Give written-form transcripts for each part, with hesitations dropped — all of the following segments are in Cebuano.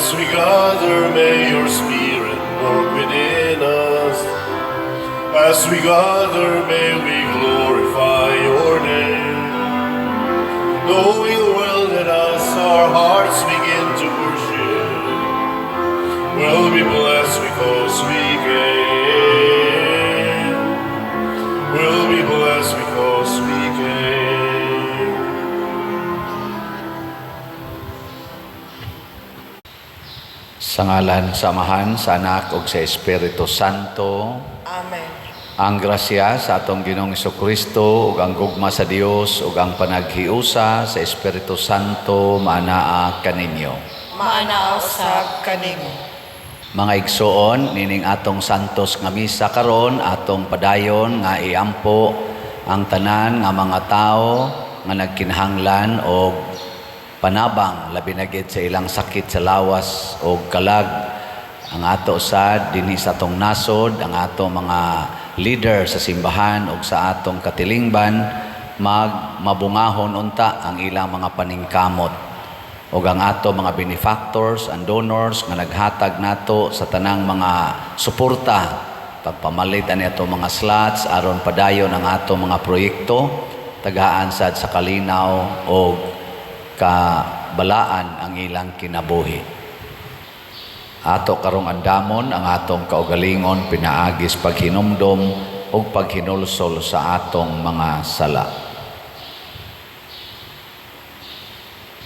As we gather, may your Spirit work within us. As we gather, may we glorify your name. Knowing well that as our hearts begin to worship, we'll be blessed because we came. We'll be blessed because we came. Sa ngalan sa Amahan, sa Anak ug sa Espiritu Santo. Amen. Ang grasya sa atong Ginoong Kristo ug ang gugma sa Dios ug ang panaghiusa sa Espiritu Santo maanaa kaninyo. Maanaa usab kanimo. Mga igsoon, nining atong santos nga misa karon, atong padayon nga iampo ang tanan nga mga tawo nga nagkinahanglan og panabang, labi na gid sa ilang sakit sa lawas o kalag. Ang ato sad dinhi sa atong nasod, ang ato mga leader sa simbahan ug sa atong katilingban, magmabungahon unta ang ilang mga paningkamot, ug ang ato mga benefactors and donors nga naghatag nato sa tanang mga suporta, pagpamalit ani ato mga slots aron padayon ang ato mga proyekto, tagaan sad sa kalinaw og kabalaan ang ilang kinabuhi. Ato karong andamon ang atong kaugalingon pinaagis paghinumdom ug paghinulsol sa atong mga sala.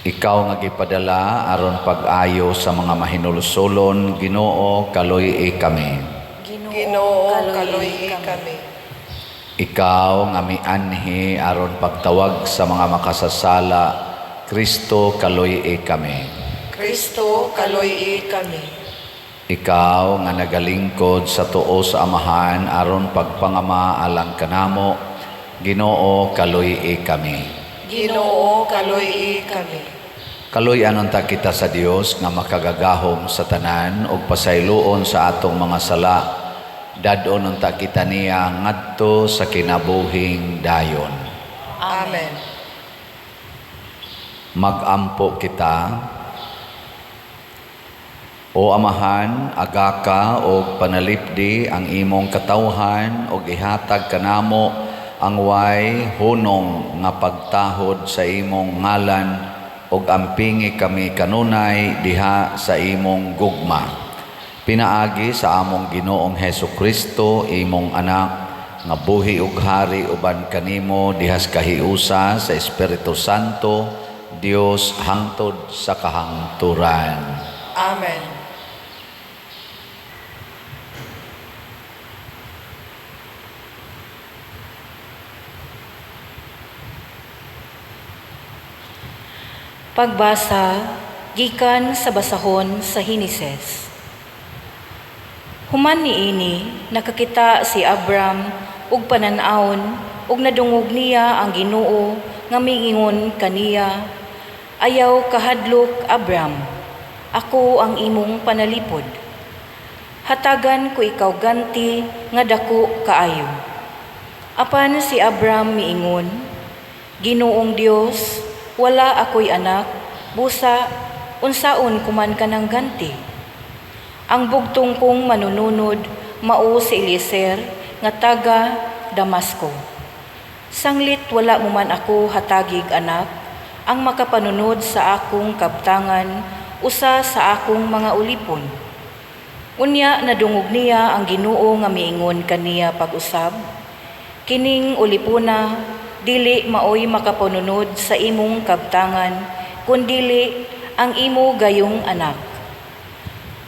Ikaw nga gipadala aron pag-ayo sa mga mahinulsolon, Ginoo, kaluy-i kami. Ginoo, kaluy-i kami. Ikaw nga mianhi aron pagtawag sa mga makasasala, Kristo, kaluy-i kami. Kristo, kaluy-i kami. Ikaw nga nagalingkod sa tuo sa Amahan aron pagpangama alang kanamo, Ginoo, kaluy-i kami. Ginoo, kaluy-i kami. Kaluy-anon ta kita sa Dios nga makagagahom sa tanan ug pasayloon sa atong mga sala. Dad-on unta kita niya ngadto sa kinabuhing dayon. Amen. Magampo kita. O Amahan, agaka og panalipdi ang imong katawhan og ihatag kanamo ang way hunong nga pagtahod sa imong ngalan og ampingi kami kanunay diha sa imong gugma. Pinaagi sa among Ginoong Hesus Kristo, imong anak, nga buhi ug hari uban kanimo dihas kahiusa sa Espiritu Santo, Dios, hangtod sa kahangturan. Amen. Pagbasa gikan sa basahon sa Henesis. Human niini, nakakita si Abram og panan-awon ug nadungog niya ang Ginoo nga miingon kaniya, "Ayaw kahadlok, Abram, ako ang imong panalipod. Hatagan ko ikaw ganti nga dako kaayo." Apan si Abram miingon, "Ginoong Dios, wala ako'y anak, busa unsaon kuman kanang ganti? Ang bugtong kong manununod mao si Eliezer nga taga Damasco. Sanglit wala mo man ako hatagig anak, ang makapanunod sa akong kabtangan usa sa akong mga ulipon." Unya nadungog niya ang Ginoo nga miingon kaniya pag-usab, "Kining ulipona dili maoy makapanunod sa imong kabtangan, kundili ang imo gayong anak.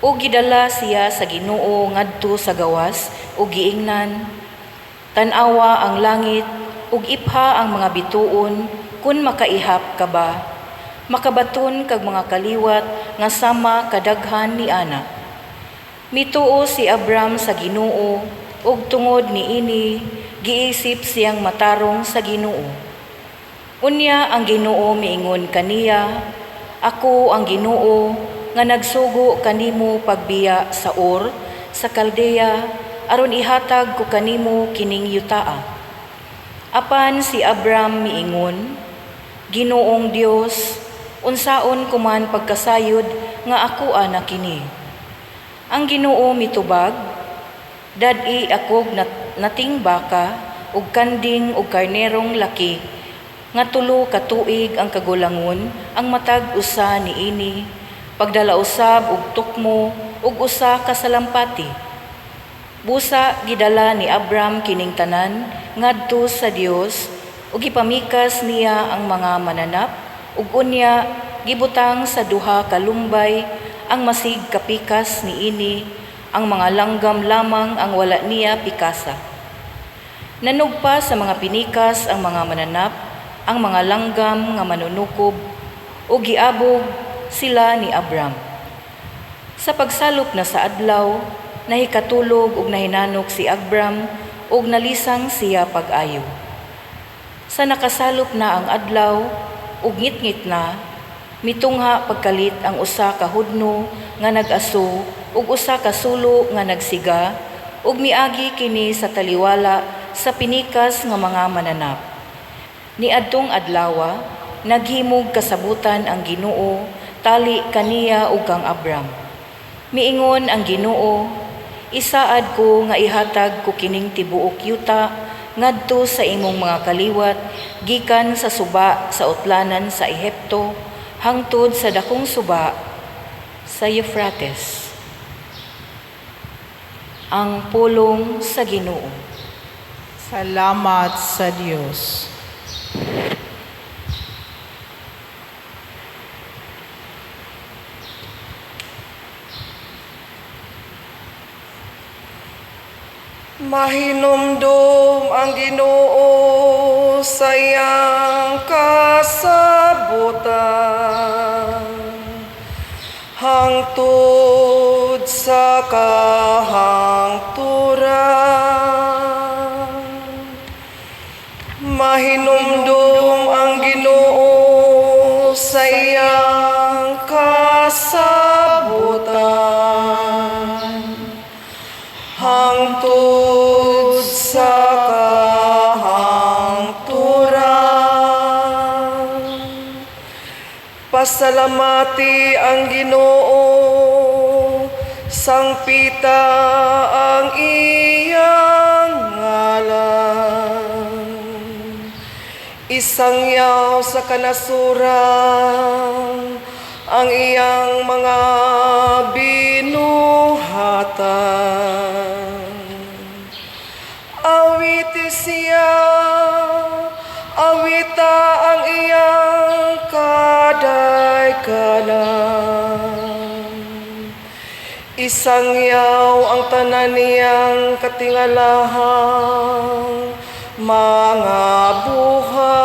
Ug gidala siya sa Ginoo ngadto sa gawas ug giingnan, "Tan-awa ang langit ug ipha ang mga bituon kun makaihap ka ba. Makabaton kag mga kaliwat nga sama kadaghan ni ana." Mituo si Abram sa Ginoo ug tungod niini giisip siyang matarong sa Ginoo. Unya ang Ginoo miingon kaniya, "Ako ang Ginoo nga nagsugo kanimo pagbiya sa Ur sa Kaldea aron ihatag ko kanimo kining yutaa." Apan si Abram miingon, "Ginoong Dios, unsaon ko man pagkasayod nga akoa na kini." Ang Ginoo mitubag, "Dad-i akog nating baka ug kanding ug karnerong laki nga 3 ka tuig ang kagulangon ang matag usa niini, pagdala usab og tukmo ug usa ka salampati." Busa gidala ni Abram kining tanan ngadto sa Dios ug gipamikas niya ang mga mananap ug unya gibutang sa 2 ka lumbay ang masig kapikas niini, ang mga langgam lamang ang wala niya pikasa. Nanugpa sa mga pinikas ang mga mananap, ang mga langgam nga manunukob, ug giabog sila ni Abram. Sa pagsalop na sa adlaw, nahikatulog ug nahinanok si Abram ug nalisang siya pag-ayo. Sa nakasalop na ang adlaw ug ngitngit na, mitungha pagkalit ang usa ka hudno nga nag-aso ug usa ka sulo nga nagsiga, ug miagi kini sa taliwala sa pinikas nga mga mananap. Niadtong adlawa, naghimog kasabutan ang Ginoo tali kaniya ug kang Abram. Miingon ang Ginoo, "Isaad ko nga ihatag ko kining tibuok yuta ngadto sa imong mga kaliwat gikan sa suba sa utlanan sa Ehipto hangtod sa dakong suba sa Euphrates." Ang pulong sa Ginoo. Salamat sa Dios. Mahinumdum ang Ginoo sa iyang kasabutan hangtod sa kahangturan. Mahinumdum ang Ginoo sa iyang kasabutan hangtod sa kahangturan. Pasalamati ang Ginoo, sangpita ang iyang ngalan. Isangyaw sa kanasuran ang iyang mga binuhatan. Awiti siya, awita ang iyang kadaykanan. Isangyaw ang tanan niyang katingalahang mga buhat.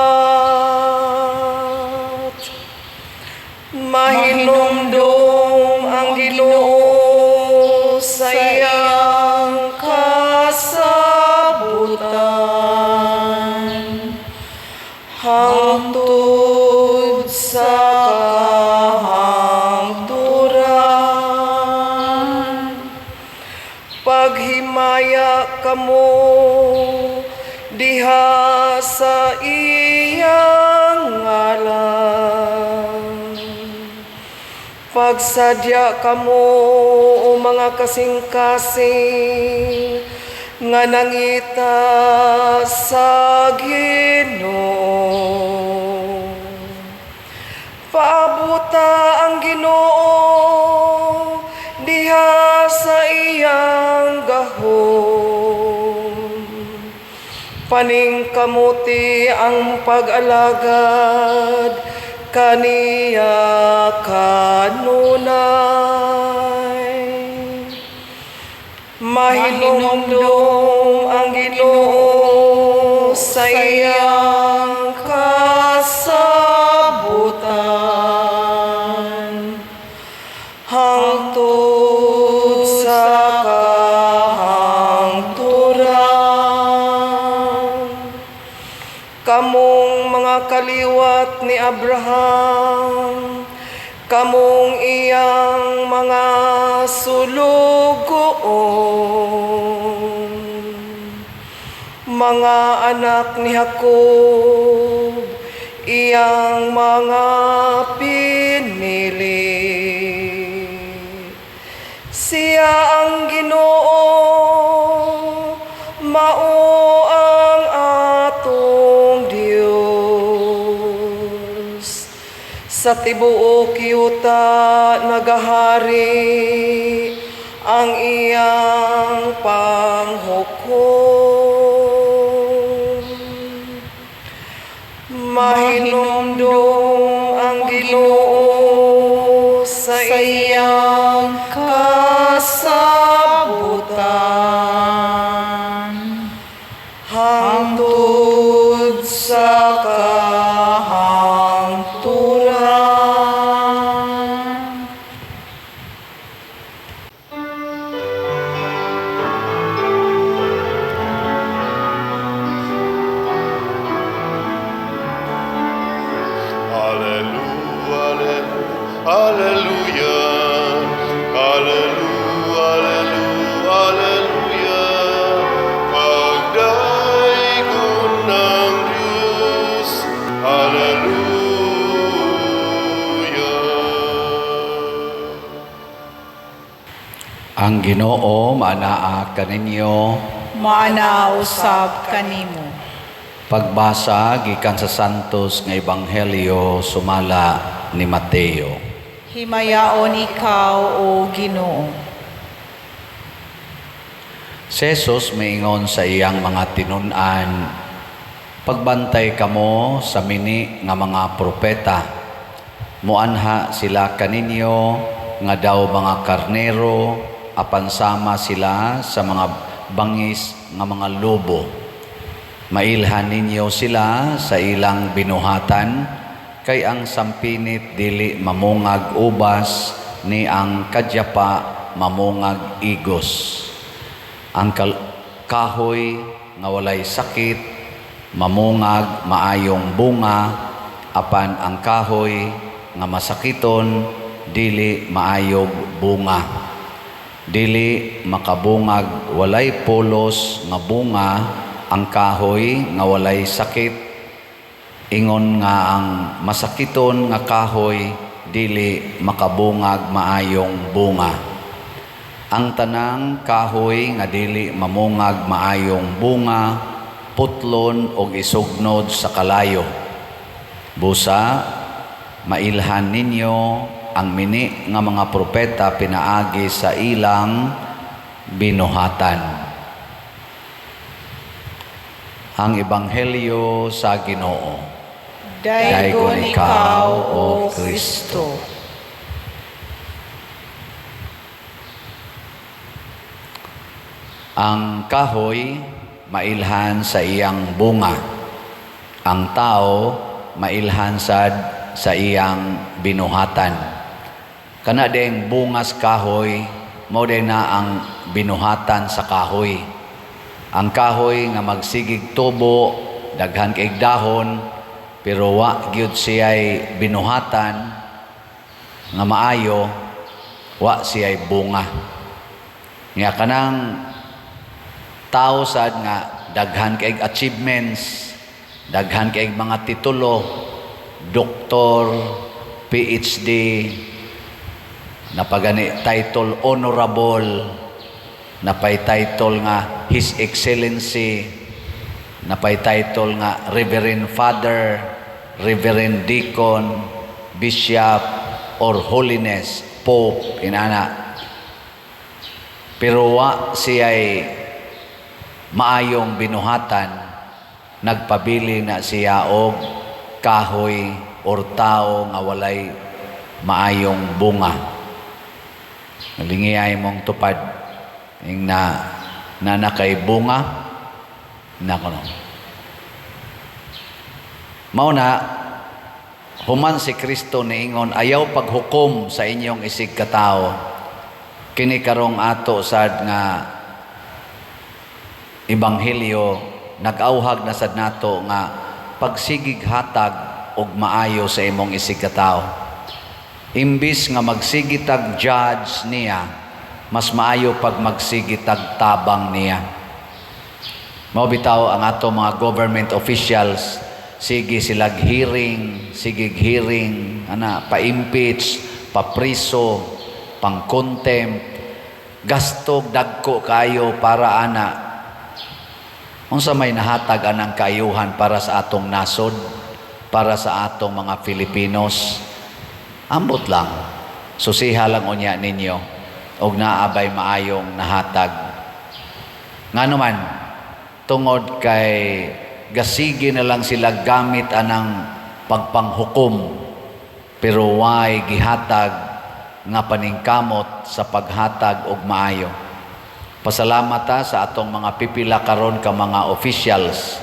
Mahinumdum ang Ginoo sa iyang kasabutan hangtod sa kahangturan. Paghimaya kamo diha sa iyang ngalan. Pagsadya kamo o mga kasing-kasing nga nangita sa Ginoo. Paabuta ang Ginoo diha sa iyang gahom. Paningkamuti ang pag-alagad kaniya kanunay. Mahinumdum ang Ginoo sa iyang kasabutan hangtod sa kahangturan. Kamong mga kaliwat ni Abraham, kamong iyang mga sulugoon, mga anak ni Jacob, iyang mga pinili. Siya ang Ginoo, mao ang atong Dios. Sa tibuok yuta nagahari ang iyang panghukom. Mahinumdum ang Ginoo sa iyang kasabutan hangtod sa kahangturan. Alleluia, alleluia, alleluia, alleluia, alleluia. Pagdaygon ng Diyos, Alleluia. Ang Ginoo maanaa kaninyo. Maana usab kanimo. Pagbasa gikan sa Santos nga Ebanghelyo sumala ni Mateo. Himayaon ikaw, o Ginoo. Si Jesus miingon sa iyang mga tinun-an, "Pagbantay kamo sa mini nga mga propeta. Muanha sila kaninyo nga daw mga karnero, apan sama sila sa mga bangis nga mga lobo. Mailhan ninyo sila sa ilang binuhatan, kay ang sampinit dili mamungag ubas, ni ang kadyapa mamungag igos. Ang kahoy nga walay sakit mamungag maayong bunga, apan ang kahoy nga masakiton dili maayog bunga. Dili makabungag walay pulos nga bunga ang kahoy nga walay sakit, ingon nga ang masakiton nga kahoy dili makabungag maayong bunga. Ang tanang kahoy nga dili mamungag maayong bunga, putlon og isugnod sa kalayo. Busa, mailhan ninyo ang mini nga mga propeta pinaagi sa ilang binuhatan." Ang Ebanghelyo sa Ginoo. Daygon ikaw, O Kristo. Ang kahoy mailhan sa iyang bunga. Ang tao mailhan sad sa iyang binuhatan. Kana ding bungas kahoy, mao din na ang binuhatan sa kahoy. Ang kahoy nga magsigig tubo, daghan kay dahon, pero wa gyud siya'y binuhatan nga maayo, wa siya'y bunga. Nga kanang tao sad nga daghan kay achievements, daghan kay mga titulo, doktor, PhD, napagani title honorable, napay title nga His Excellency, napay title nga Reverend Father, Reverend Deacon, Bishop, or Holiness, Pope, inana. Pero wa siya'y maayong binuhatan, nagpabili na siya og kahoy or tao nga walay maayong bunga. Nalingiyay mong tupad ing na nakay bunga na kuno. Mao na human si Kristo niingon, ayaw paghukom sa inyong isig katao. Kini karong ato sad nga ebanghelyo nag-auhag na sad nato nga pagsigig hatag og maayo sa imong isig katao. Imbis nga magsigitag judge niya, mas maayo pag magsigitag tabang niya. Mao bitaw ang ato mga government officials, sige silag hearing, sige hearing, ana, pa-impeach, pa-priso, pang-contempt. Gasto dagko kayo para ana. Unsa may nahatag anang kaayuhan para sa atong nasod, para sa atong mga Filipinos? Ambot lang. Susiha lang unya ninyo og naa bay maayong nahatag. Ngano man, tungod kay gasige na lang sila gamit anang pagpanghukom, pero way gihatag nga paningkamot sa paghatag og maayo. Pasalamat ta sa atong mga pipila karon ka mga officials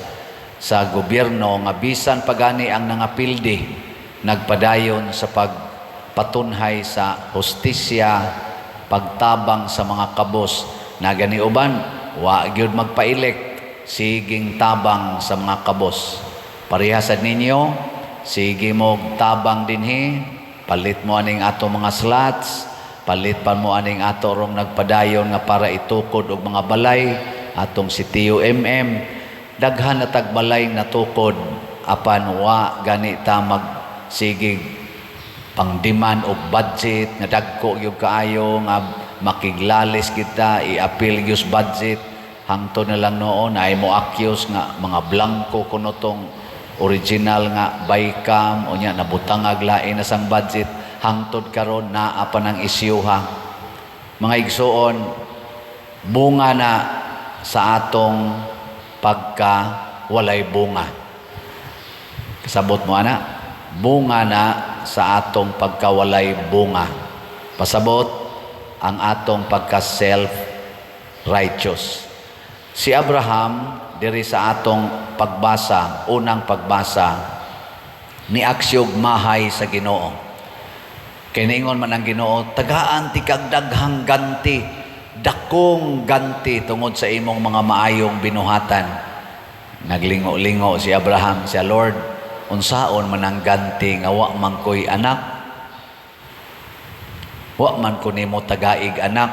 sa gobyerno nga bisan pagani ang nangapildi, nagpadayon sa pagpatunhay sa hustisya, pagtabang sa mga kabos na gani uban wa gyud magpa-elect, siging tabang sa mga kabos. Parehasad ninyo, sige mo tabang dinhi, palit mo aning ato mga slots, palit pa mo aning ato rong nagpadayon nga para itukod og mga balay atong si TUMM. Daghan na tagbalay natukod, apan wa gani ta magsigig pangdiman og budget nga dagko gyud kaayo nga makiglalis kita, i-appeal gyud budget. Hangtod na lang noon ay mo accuse nga mga blanco kuno tong original nga bicam, unya nabutangag lain na sang budget. Hangtod karon naa pa ng isyuha. Mga igsuon, bunga na sa atong pagka walay bunga. Kasabot mo ana? Bunga na sa atong pagkawalay bunga. Pasabot ang atong pagka self righteous. Si Abraham diri sa atong pagbasa, unang pagbasa, niaksyog mahay sa Ginoo. Kay ningon man ang Ginoo, "Tagaan ti kag daghang ganti, dakong ganti tungod sa imong mga maayong binuhatan." Naglingo-lingo si Abraham siya, "Lord, unsaon man ang ganti nga wa man ko'y anak? Wa man ko nimo tagaig anak.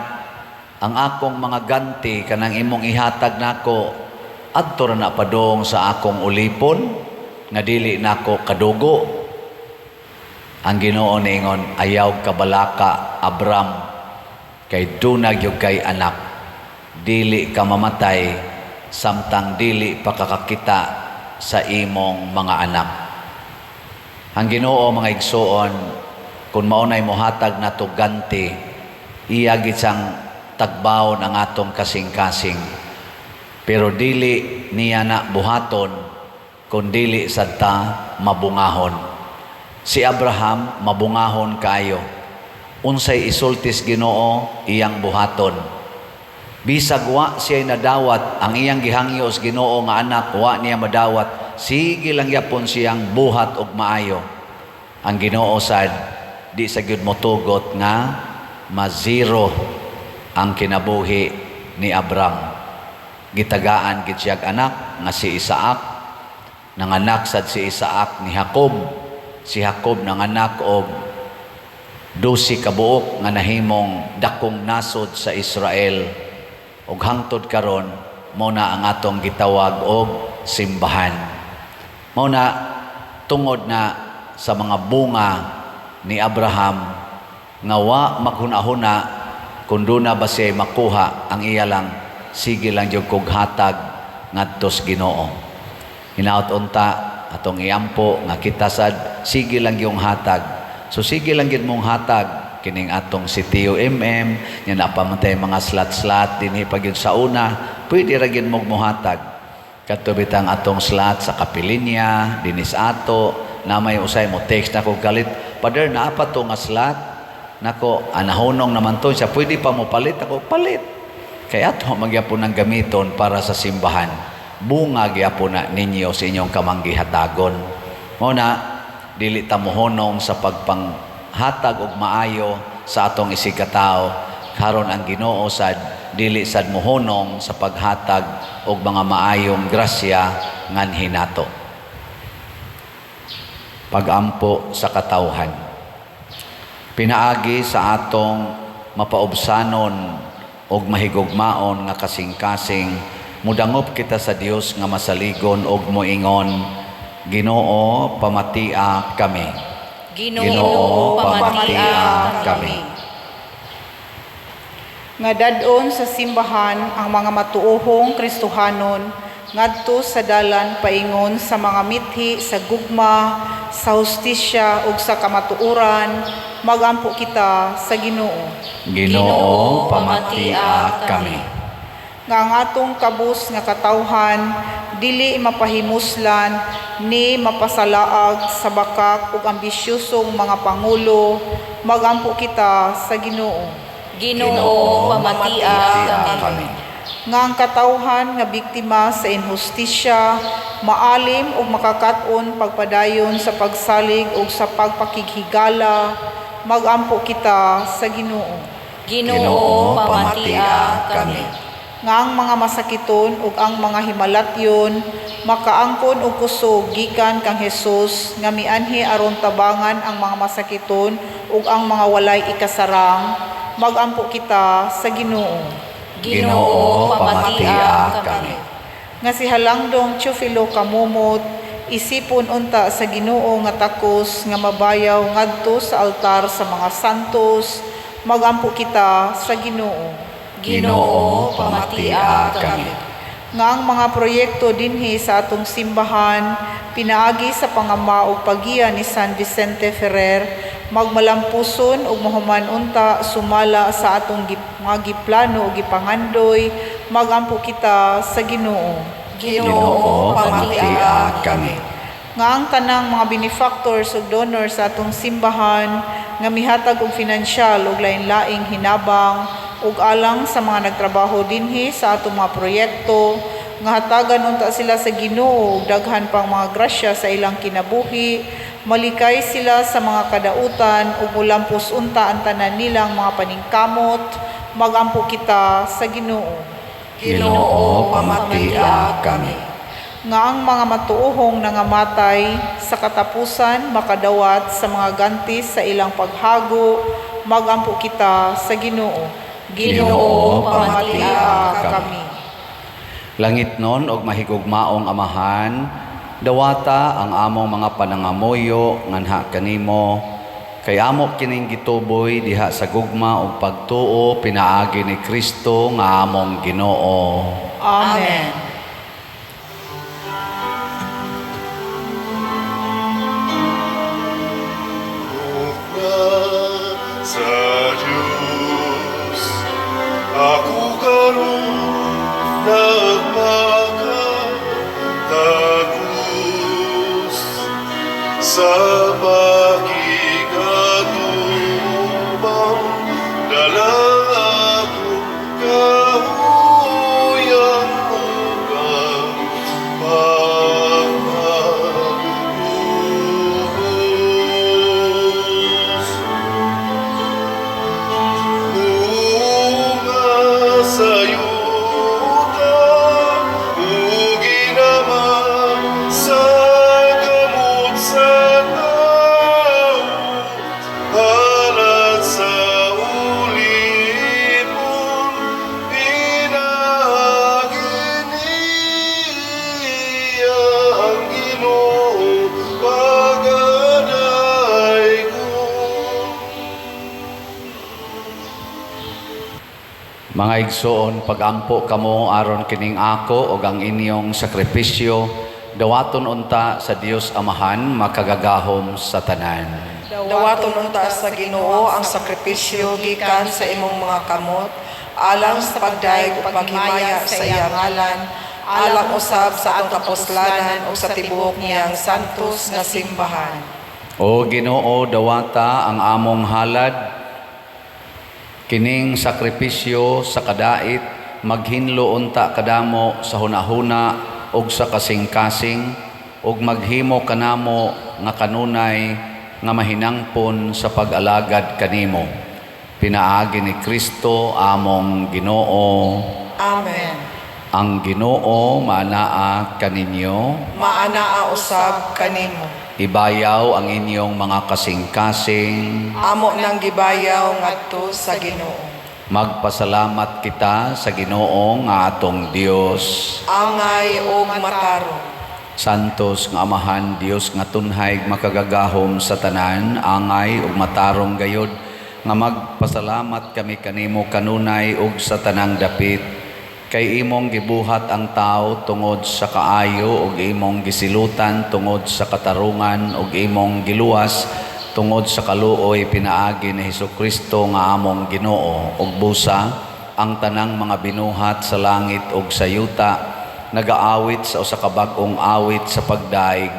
Ang akong mga ganti kanang imong ihatag nako, adto ra na padong sa akong ulipon nga dili nako kadugo." Ang Ginoo niingon, "Ayaw kabalaka, Abram, kay duna gyud kay anak. Dili ka mamatay samtang dili pa kakakita sa imong mga anak." Ang Ginoo, mga igsuon, kung maunay mohatag nato ganti, iya gid siyang tagbawon ang atong kasing-kasing. Pero dili niya na buhaton kung dili sad ta mabungahon. Si Abraham mabungahon kaayo. Unsay isultis Ginoo, iyang buhaton. Bisag wa siya nadawat ang iyang gihangyo sa Ginoo nga anak, wa niya madawat, sige lang yapon siyang buhat og maayo. Ang Ginoo sad di sa gyud motugot nga ma-zero ang kinabuhi ni Abram. Gitagaan gid siyag anak nga si Isaac. Nanganak sad si Isaac ni Jacob. Si Jacob nanganak og 12 ka buok nga nahimong dakong nasod sa Israel. Ug hangtod karon mao na ang atong gitawag og simbahan. Mao na tungod na sa mga bunga ni Abraham nga wa maghuna-huna kung duna ba siya makuha, ang iya lang, sige lang jud kog hatag ngadto sa Ginoo. Hinaot unta atong iampo nga kita sad sige lang yung hatag. So sige lang gyud mong hatag kining atong si TUMM nya napamatay mga slot-slot dinhi pa gyud sa una, pwede ra gyud mong mohatag. Kadto bitang atong slot sa kapilinya dinis ato na may usay mo text na ko galit, "Father, naa pa to nga slot nako, anahunong naman to siya, pwede pa mo palit?" Ako, "Palit." Kaya ato magyapon ng gamiton para sa simbahan. Bunga gyapon na ninyo sa inyong kamanggihatagon. Mao na dili ta mohunong sa pagpanghatag og maayo sa atong isigkatao, karon ang Ginoo sad dili sad mohunong sa paghatag og mga maayong grasya nganhi nato. Pagampo sa katawhan. Pinaagi sa atong mapaubsanon og mahigugmaon nga kasing-kasing, mudangop kita sa Dios nga masaligon og moingon, Ginoo, pamatia kami. Ginoo, pamatia kami. Nga dad-on sa simbahan ang mga matuohong Kristohanon ngadto sa dalan paingon sa mga mithi sa gugma, sa hustisya ug sa kamatuoran, magampo kita sa Ginoo. Ginoo, pamatia kami. Nga ang atong kabus nga katawhan dili mapahimuslan ni mapasalaag sa bakak ug ambisyosong mga pangulo, magampo kita sa Ginoo. Ginoo, pamatia kami. Kami. Nga ang katawhan nga biktima sa inhustisya maalim ug makakaton pagpadayon sa pagsalig ug sa pagpakighigala, magampo kita sa Ginoo. Ginoo, pamatia kami. Nga ang mga masakiton ug ang mga himalatyon makaangkon og kusog gikan kang Hesus nga mianhi aron tabangan ang mga masakiton ug ang mga walay ikasarang, magampo kita sa Ginoo. Ginoo, pamatia kami. Nga si Halangdong Teofilo Camomot isipon unta sa Ginoo nga takos nga mabayaw ngadto sa altar sa mga santos, magampo kita sa Ginoo. Ginoo, pamatia kami. Nga ang mga proyekto dinhi sa atong simbahan pinaagi sa pangama ug paggiya ni San Vicente Ferrer magmalampuson ug mahuman unta sumala sa atong mga giplano ug gipangandoy, magampo kita sa Ginoo. Ginoo, pamatia kami. Nga ang tanang mga benefactors ug donors sa atong simbahan nga mihatag og finansyal ug lain-laing hinabang ug alang sa mga nagtrabaho dinhi sa atong mga proyekto, nga hatagan unta sila sa Ginoo og daghan pang mga grasya sa ilang kinabuhi, malikay sila sa mga kadautan ug mulampos unta ang tanan nilang mga paningkamot, magampo kita sa Ginoo. Ginoo, pamatia kami. Nga ang mga matuohong nangamatay sa katapusan makadawat sa mga ganti sa ilang paghago, magampo kita sa Ginoo. Ginoo, pamatia kami. Langit nun og mahigugmaong Amahan, dawata ang among mga panangamuyo nganha kanimo, kay amo kining gituboy diha sa gugma ug pagtuo pinaagi ni Kristo nga among Ginoo. Amen. Gugma sa Diyos, ako karon nagmakatagos sa pakig-atubang, dala akong kahuyang ug ang pagpaubos. Bunga sa yuta, ug ginama sa kamot sa tao, halad sa ulipon, pinaagi niya ang Ginoo pagadaygon. Mga igsoon, pagampo kamo aron kining ako ug ang inyong sakripisyo dawaton unta sa Dios Amahan makagagahom sa tanan. Dawaton unta sa Ginoo ang sakripisyo gikan sa imong mga kamot alang sa pagdayeg ug paghimaya sa iyang ngalan, alang usab sa atong kapuslanan ug sa tibuok niyang santos nga simbahan. O Ginoo, dawata ang among halad, kining sakripisyo sa kadait maghinlo unta kadamo sa hunahuna ug sa kasing-kasing ug maghimo kanamo nga kanunay nga mahinangpon sa pag-alagad kanimo pinaagi ni Kristo among Ginoo. Amen. Ang Ginoo maanaa kaninyo. Maanaa usab kanimo. Ibayaw ang inyong mga kasing-kasing. Amo nang gibayaw ngadto sa Ginoo. Magpasalamat kita sa Ginoo nga atong Dios. Angay ug matarong. Santos nga Amahan, Dios nga tunhay makagagahom sa tanan, angay ug matarong gayod. nga magpasalamat kami kanimo kanunay ug sa tanang dapit, kay imong gibuhat ang tao tungod sa kaayo ug imong gisilutan tungod sa katarungan ug imong giluwas tungod sa kaluoy pinaagi ni Hesukristo nga among Ginoo. Ug busa ang tanang mga binuhat sa langit ug sa yuta nagaawit sa usa ka bag-ong awit sa pagdaig.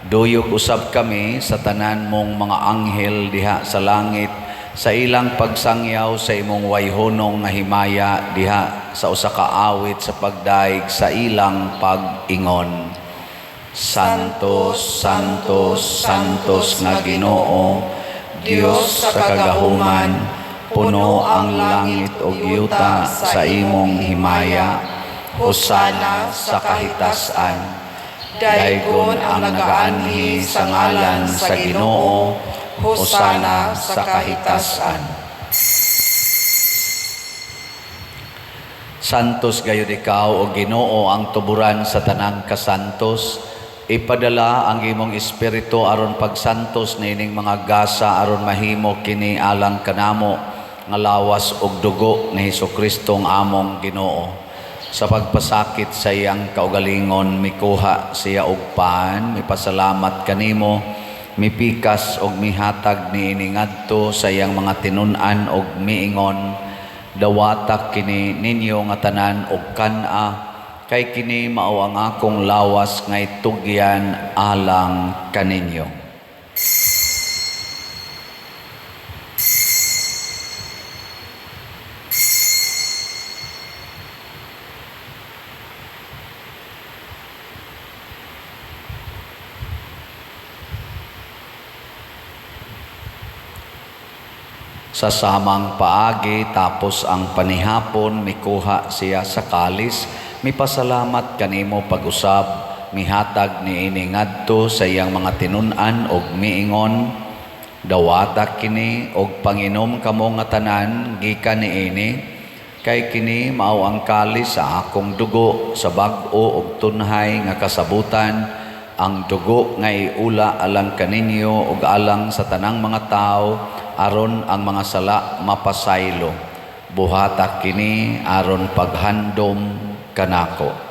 Duyog usab kami sa tanan mong mga anghel diha sa langit sa ilang pagsangyaw sa imong wayhonong nga himaya diha sa usa ka awit sa pagdaig sa ilang pag-ingon. Santo, Santo, Santos nga Ginoo, Dios sa kagahuman, puno ang langit ug yuta sa imong himaya. Hosana sa kahitasan. Daygon ang nagaanhi sa ngalan sa Ginoo, Hosana sa kahitasan. Santos gayud ikaw o Ginoo, ang tuburan sa tanang kasantos. Ipadala ang imong espiritu aron pagsantos niining mga gasa aron mahimo kini alang kanamo nga lawas ug dugo ni Hesukristo ang among Ginoo. Sa pagpasakit sa iyang kaugalingon, mikuha siya og pan, mipasalamat kanimo, mipikas og mihatag niini ngadto sa iyang mga tinun-an og miingon, dawata kini ninyo nga tanan og kan-a, kay kini mao ang akong lawas nga itugyan alang kaninyo. Sa samang paagi, tapos ang panihapon, mikuha siya sa kalis, mipasalamat kanimo pag-usab, mihatag niini ngadto sa iyang mga tinun-an og miingon, dawata kini og panginom kamo nga tanan gikan niini, kay kini mao ang kalis sa akong dugo sa bag-o og tunhay nga kasabutan, ang dugo nga iula alang kaninyo ug alang sa tanang mga tawo aron ang mga sala mapasaylo. Buhata kini aron paghandom kanako.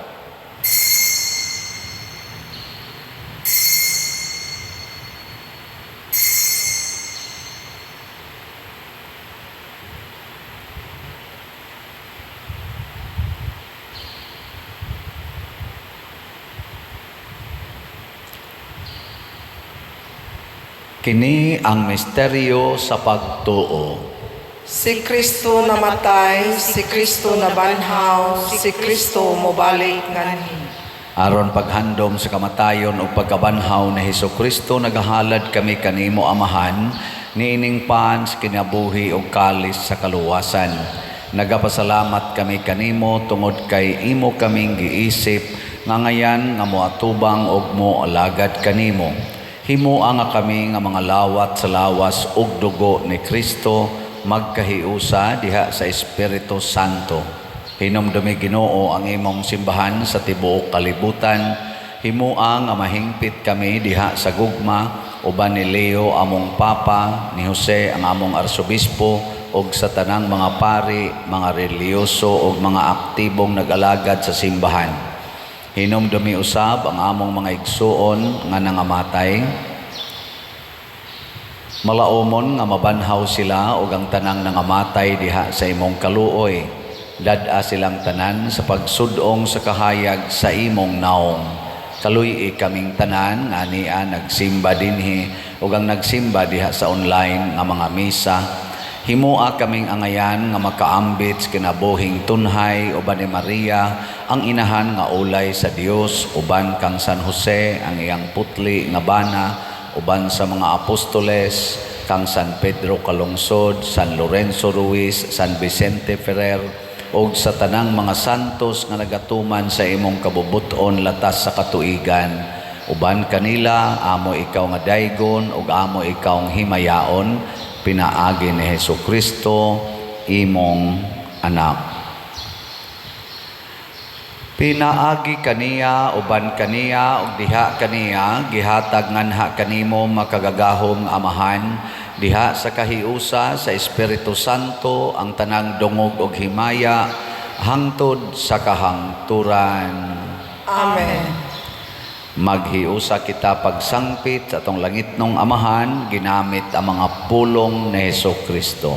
Kini ang misteryo sa pagtuo. Si Kristo namatay, si Kristo nabanhaw, si Kristo mobalik nganhi. Aron paghandom sa kamatayon ug pagkabanhaw ni Hesukristo, nagahalad kami kanimo, Amahan, niining pan sa kinabuhi ug kalis sa kaluwasan. Nagapasalamat kami kanimo tungod kay imo kaming giisip nga ngayan nga moatubang ug moalagad kanimo. Himoa nga kami nga mga lawat sa lawas ug dugo ni Kristo magkahiusa diha sa Espiritu Santo. Hinumdumi, Ginoo, ang imong simbahan sa tibuok kalibutan. Himoa nga mahingpit kami diha sa gugma uban ni Leo among Papa, ni Jose ang among Arsobispo, ug sa tanang mga pari, mga relihiyoso ug mga aktibong nag-alagad sa simbahan. Hinumdumi usab ang among mga igsuon nga nangamatay. Malaumon nga mabanhaw sila ug ang tanang nangamatay diha sa imong kaluoy. Dad-a silang tanan sa pagsudong sa kahayag sa imong naong. Kaluy-i kaming tanan nga ania nagsimba dinhi ug ang nagsimba diha sa online nga mga misa. Himoa kaming angayan nga makaambit sa kinabuhing tunhay uban ni Maria ang inahan nga ulay sa Dios, uban kang San Jose ang iyang putli nga bana, uban sa mga apostoles kang San Pedro Calungsod, San Lorenzo Ruiz, San Vicente Ferrer, ug sa tanang mga santos nga nagatuman sa imong kabubut-on latas sa katuigan. Uban kanila amo ikaw nga daygon ug amo ikaw ang himayaon, pinaagi ni Hesukristo imong anak. Pinaagi kaniya, uban kaniya, ug diha kaniya, gihatag nganha kanimo makagagahom nga Amahan, Diha sa kahiusa sa Espiritu Santo ang tanang dungog ug himaya hangtod sa kahangturan. Amen. Maghiusa kita pagsangpit sa atong langitnong Amahan ginamit ang mga pulong ni Hesus Kristo.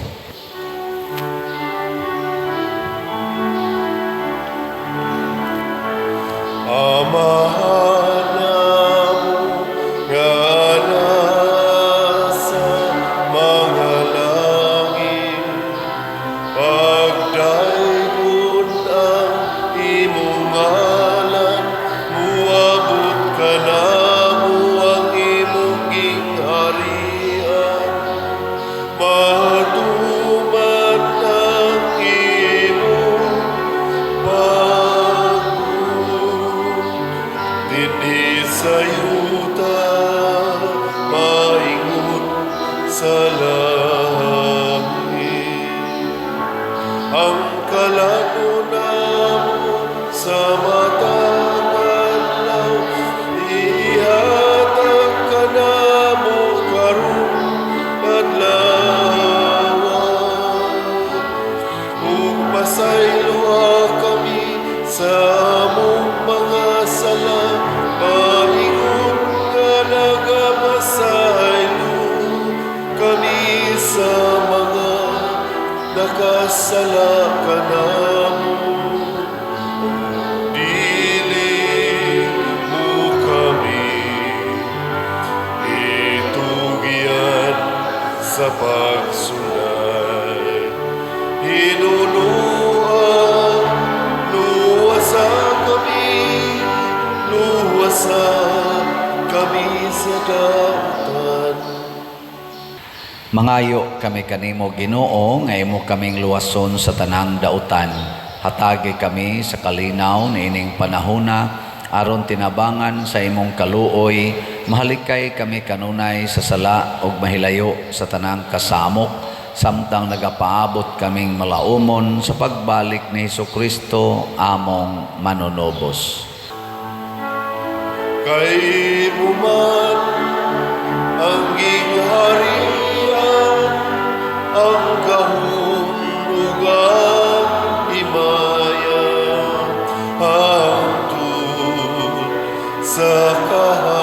Amahan namo nga nasa mga langit, pagdaygon ang imong ngalan, muabot kanamo ang imong gingharian, matuman ang imong pagbuot dinhi sa yuta, maingon sa langit. Ang kalan-on namo sa matag adlaw, ihatag kanamo karong adlaw. Ug pasayloa kami sa among mga sala, paingon nga nagapasaylo kami sa mga nakasala kanamo. Dili mo kami itugyan sa pagsulay. Hinunua, luwasa kami, luwasa kami sa dautan. Mangayo kami kanimo, Ginoo, nga imo kaming luwason sa tanang dautan. Hatagi kami sa kalinaw niining panahona aron tinabangan sa imong kaluoy, mahalikay kami kanunay sa sala ug mahilayo sa tanang kasamok samtang nagapaabot kaming malaumon sa pagbalik ni Hesukristo among manunubos. Kay imo man ang gingharian, ang gahom ug ang himaya, hangtod sa kahangturan.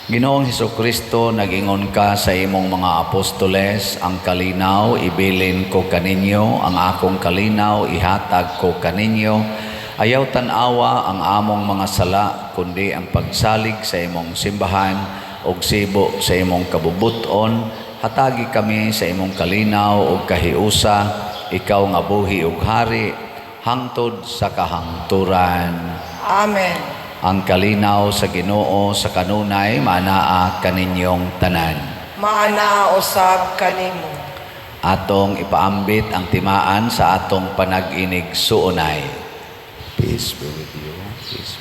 Ginoong Hesukristo, nag-ingon ka sa imong mga apostoles, "Ang kalinaw ibilin ko kaninyo, ang akong kalinaw ihatag ko kaninyo. Ayaw tan-awa ang among mga sala, kundi ang pagsalig sa imong simbahan ug sibo sa imong kabubuton. Hatagi kami sa imong kalinaw ug kahiusa, ikaw nga buhi ug hari hangtod sa kahangturan." Amen. Ang kalinaw sa Ginoo sa kanunay maanaa kaninyong tanan. Maanaa usab kanimo. Atong ipaambit ang timaan sa atong panag-inig-suonay. Peace be with you. Peace.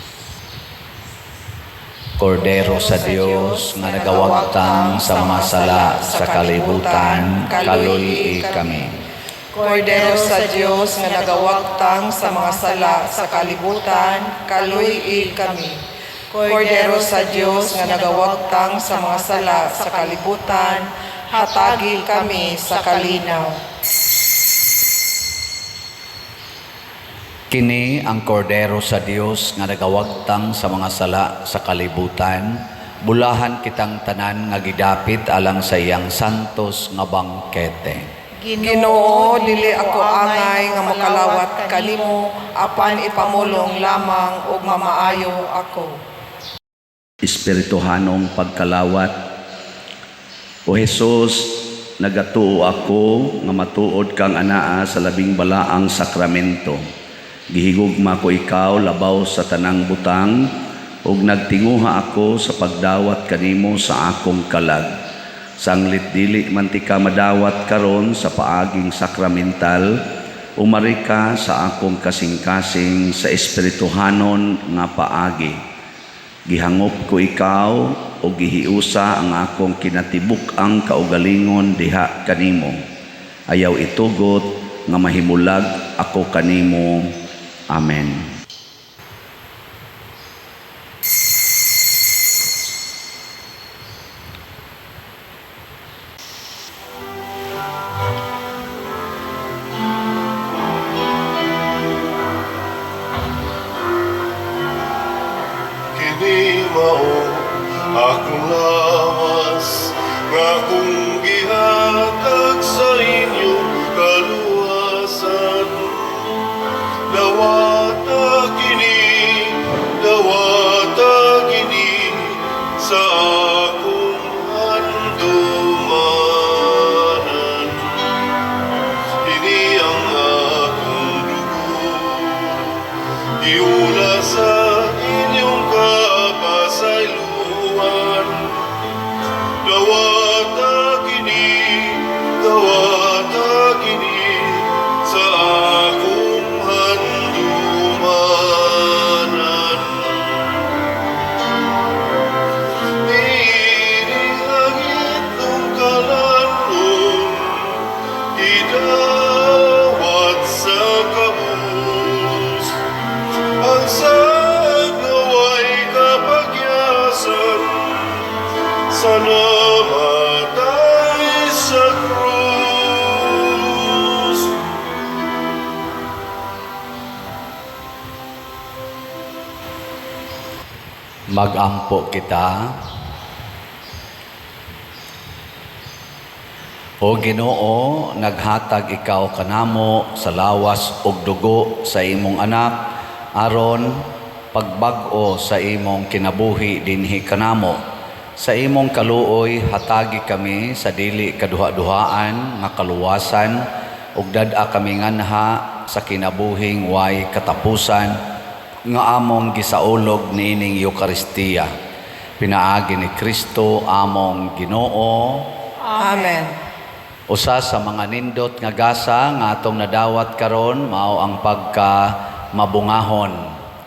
Kordero sa Dios nga nagawagtang sa mga sala sa kalibutan, kaluy-i kami. Kordero sa Dios nga nagawagtang sa mga sala sa kalibutan, kaluy-i kami. Kordero sa Dios nga nagawagtang sa mga sala sa kalibutan, hatagi kami sa kalinaw. Kini ang Kordero sa Dios nga nagawagtang sa mga sala sa kalibutan. Bulahan kitang tanan nga gidapit alang sa iyang santos nga bangkete. Ginoo, dili ako angay nga mokalawat kanimo, apan ipamulong lamang ug mamaayo ako. Espirituhanong pagkalawat. O Hesus, nagatuo ako nga matuod kang anaa sa labing balaang sakramento. Gihigugma ko ikaw labaw sa tanang butang ug nagtinguha ako sa pagdawat kanimo sa akong kalag. Sanglit dili man tika madawat karon sa paaging sakramental, umari ka sa akong kasing-kasing sa espirituhanon nga paagi. Gihangop ko ikaw o gihiusa ang akong kinatibuk-ang kaugalingon diha kanimo. Ayaw itugot nga mahimulag ako kanimo. Amen. Lawas nga akong gihatag sa inyong kaluwasan. Dawata kini, dawata kini sa akong handumanan. Ini ang akong dugo, giula sa inyong kapasayloan. Dawata kini sa akong handumanan. Ini ang itlong kalan-on, gidawat sa kabus. Ang saag nga way kapagyasan sa namatay sa krus. Magampo kita. O Ginoo, naghatag ikaw kanamo sa lawas ug dugo sa imong anak aron pagbag-o sa imong kinabuhi dinhi kanamo. Sa imong kaluoy hatagi kami sa dili kaduha-duhaan nga kaluwasan ug dad-a kami nganha sa kinabuhing way katapusan nga among gisaulog niining Eukaristiya. Pinaagi ni Kristo among Ginoo. Amen. Usa sa mga nindot nga gasa nga atong nadawat karon mao ang pagka mabungahon.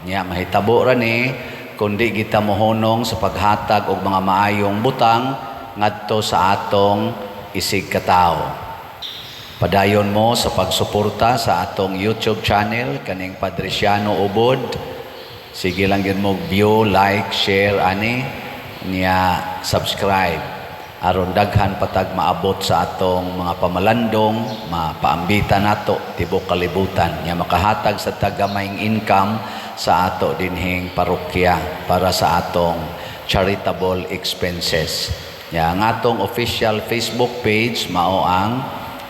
Nya mahitabo ra ni kundi kita mohunong sa paghatag og mga maayong butang ngadto sa atong isig katawo. Padayon mo sa pagsuporta sa atong YouTube channel kaning Padriciano Ubod. Sige lang gyud mo view, like, share ani niya, subscribe aron daghan patag maabot sa atong mga pamalandong, mapaambitan nato tibok kalibutan nya makahatag sa tagamayng income sa ato dinhing parokya para sa atong charitable expenses. Nya ang atong official Facebook page mao ang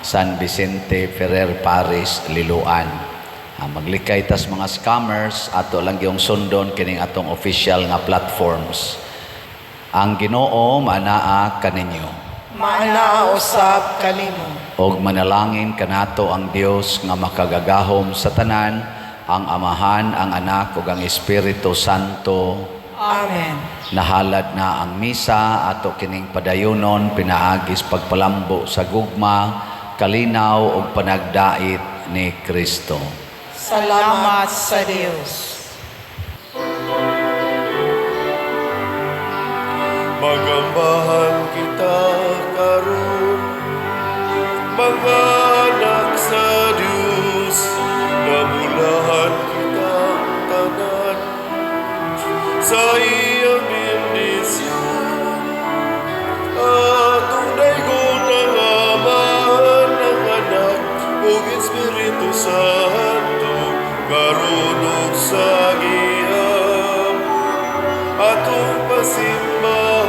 San Vicente Ferrer Parish, Liloan. Maglikay tas mga scammers, ato lang yung sundon kining atong official nga platforms. Ang Ginoo manaa kaninyo. Maanaa usab kanimo. Og manalangin kanato ang Dios nga makagagahom sa tanan, ang Amahan, ang Anak ug ang Espiritu Santo. Amen. Nahalad na ang misa ato kining padayunon pinaagis pagpalambo sa gugma, kalinaw ug panagdait ni Kristo. Salamat sa Dios. Magambahan kita karon, mga anak sa Dios, namulahan kita tanan sa iyang bendisyon. Atong daygon ang Amahan, ang Anak ug Espiritu Santo, karon ug sa gihapon, atong pasimba.